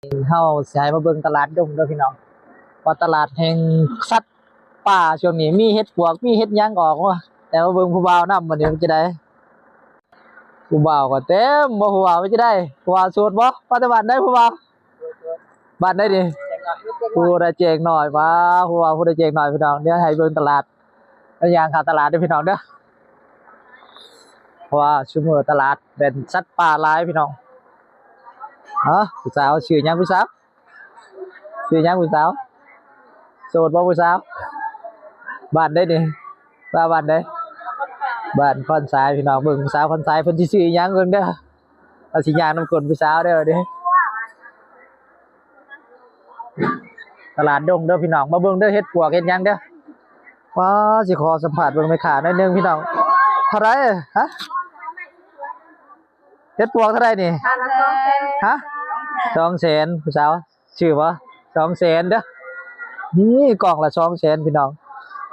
ເຮົາຊິໃຫ້ມາເບິ່ງຕະຫຼາດດົງເດີພີ່ນ້ອງ ວ່າຕະຫຼາດແຫ່ງສັດປ່າຊ່ວງນີ້ມີເຫັດປວກ ມີເຫັດຫຍັງອອກວະ. ແຕ່ມາເບິ່ງຜູ້ບ່າວນຳ ບັດນີ້ມັນຈະໄດ້ ຜູ້ບ່າວກໍເຕັມບໍ່ ຜູ້ບ່າວມັນຈະໄດ້ ຜູ້ບ່າວໂສດບໍ່? ມາແຕ່ບ້ານໃດຜູ້ບ່າວ? ບ້ານໃດນີ້? ຜູ້ໃດແຈ້ງໜ້ອຍ ມາ ຜູ້ບ່າວຜູ້ໃດແຈ້ງໜ້ອຍພີ່ນ້ອງ. ດຽວໃຫ້ເບິ່ງຕະຫຼາດ ໄປຍ່າງເຂົ້າຕະຫຼາດເດີພີ່ນ້ອງເດີ ເພາະວ່າຊຸມື້ຕະຫຼາດແມ່ນສັດປ່າຫຼາຍພີ່ນ້ອງ. ເອີ ຜູ້ສາວຊື່ຫຍັງ? ຜູ້ສາວ ຊື່ຫຍັງ? ຜູ້ສາວໂສດບໍ່? ຜູ້ສາວ ບ້ານໃດນີ້? ສາວບ້ານໃດ? ບ້ານຄອນສາຍພີ່ນ້ອງ. ເບິ່ງສາວຄອນສາຍເພິ່ນຊິຊື້ອີ່ຫຍັງເບິ່ງເດີ. ເຮົາຊິຍ່າງນຳກົ້ນຜູ້ສາວເດີ ດຽວນີ້ ຕະຫຼາດດົງເດີພີ່ນ້ອງ. ມາເບິ່ງເດີ ເຫັດປວກເຫັດຫຍັງເດີ. ວ້າ ຊິຂໍສຳພາດເບິ່ງແມ່ຄ້າໜ້ອຍໜຶ່ງພີ່ນ້ອງ. ເທົ່າໃດ? ຮະ? ເຫັດປວກເທົ່າໃດນີ້? ຮະ? ສອງແສນ ຜູ້ສາວ ຊື້ບໍ່? ສອງແສນເດີ. ນີ້ກ່ອງລະສອງແສນພີ່ນ້ອງ.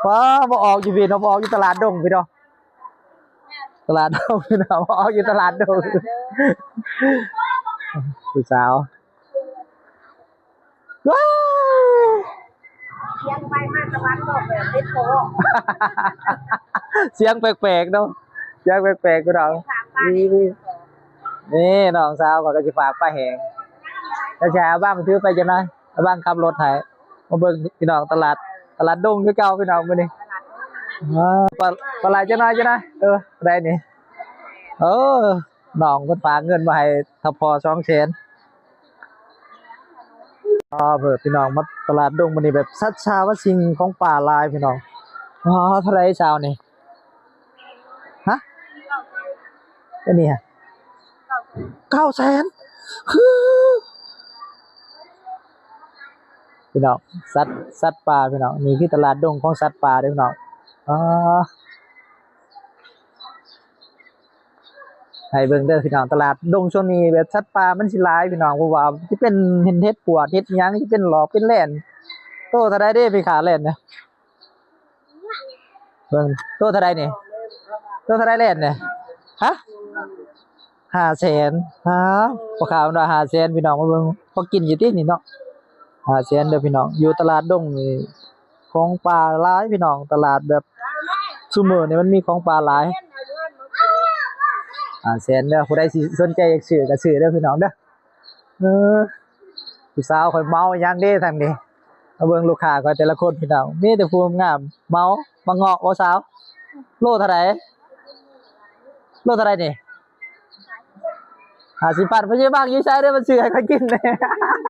ວ້າ ບໍ່ອອກຢູ່ພີ້ເນາະ ບໍ່ອອກຢູ່ຕະຫຼາດດົງພີ່ນ້ອງ. ຕະຫຼາດດົງພີ່ນ້ອງ ບໍ່ອອກຢູ່ຕະຫຼາດດົງ. ຜູ້ສາວ ວ້າວ ສຽງໄປມາຕະວັນອອກແບບເຮັດໂຕ ສຽງແປກໆເນາະ ສຽງແປກໆ ພີ່ນ້ອງ. ນີ້ນ້ອງສາວຂ້ອຍກໍຊິຝາກປາແຫ້ງ ແລ້ວຊິໃຫ້ອາບັງຖືໄປຈັກໜ່ອຍ ອາບັງຂັບລົດໃຫ້. ມາເບິ່ງພີ່ນ້ອງ ຕະຫຼາດ ຕະຫຼາດດົງຄືເກົ່າພີ່ນ້ອງມື້ນີ້. ປາ ປາຫຼາຍຈັກໜ່ອຍ ຈັກໜ່ອຍ. ເອີ ໄດ້ນີ້ ເອີ ນ້ອງເພິ່ນຝາກເງິນມາໃຫ້ຖ້າພໍສອງແສນ. ອ່າ ເພິ່ນ ພີ່ນ້ອງ ມາຕະຫຼາດດົງມື້ນີ້ແບບສັດສາວາສິ່ງຂອງປ່າຫຼາຍພີ່ນ້ອງ. ວ້າ ເທົ່າໃດສາວນີ້? ຮະ? ອັນນີ້ຮະ? ເກົ້າແສນ. ພີ່ນ້ອງ ສັດ ສັດປ່າພີ່ນ້ອງ. ນີ້ຄືຕະຫຼາດດົງຂອງສັດປ່າເດ້ພີ່ນ້ອງ. ອ່າ ໃຫ້ເບິ່ງເດີພີ່ນ້ອງ ຕະຫຼາດດົງຊ່ວງນີ້ແບບສັດປ່າມັນຊິຫຼາຍພີ່ນ້ອງ ເພາະວ່າຊິເປັນເຫັນເຫັດປວກເຫັດຫຍັງ ຊິເປັນຫຼອກເປັນແລນ. ໂຕເທົ່າໃດເດ້ ແມ່ຄ້າແລນນະ? ເບິ່ງ ໂຕເທົ່າໃດນີ້? ໂຕເທົ່າໃດແລນນີ້? ຮະ? ຫ້າແສນ. ຮະ? ພໍ່ຄ້າເພິ່ນວ່າຫ້າແສນພີ່ນ້ອງ ມາເບິ່ງພໍກິນຢູ່ຕິນີ້ເນາະ. ຫ້າແສນເດີພີ່ນ້ອງ. ຢູ່ຕະຫຼາດດົງນີ້ ຂອງປ່າຫຼາຍພີ່ນ້ອງ ຕະຫຼາດແບບຊຸມື້ນີ້ມັນມີຂອງປ່າຫຼາຍ. ຫ້າແສນເດີ ຜູ້ໃດຊິສົນໃຈຢາກຊື້ກໍຊື້ເດີພີ່ນ້ອງເດີ. ເອີ ຜູ້ສາວຂ້ອຍເມົາອີ່ຫຍັງເດ້ທາງນີ້ ມາເບິ່ງລູກຄ້າຂ້ອຍແຕ່ລະຄົນພີ່ນ້ອງ ມີແຕ່ຜູ້ງາມໆ ເມົາ. ໝາກເງາະບໍ່ສາວ? ໂລເທົ່າໃດ? ໂລເທົ່າໃດນີ້? ຫ້າສິບພັນ. ພະຍາບາງຢູ່ໃສເດີ ມາຊື້ໃຫ້ຂ້ອຍກິນແດ່.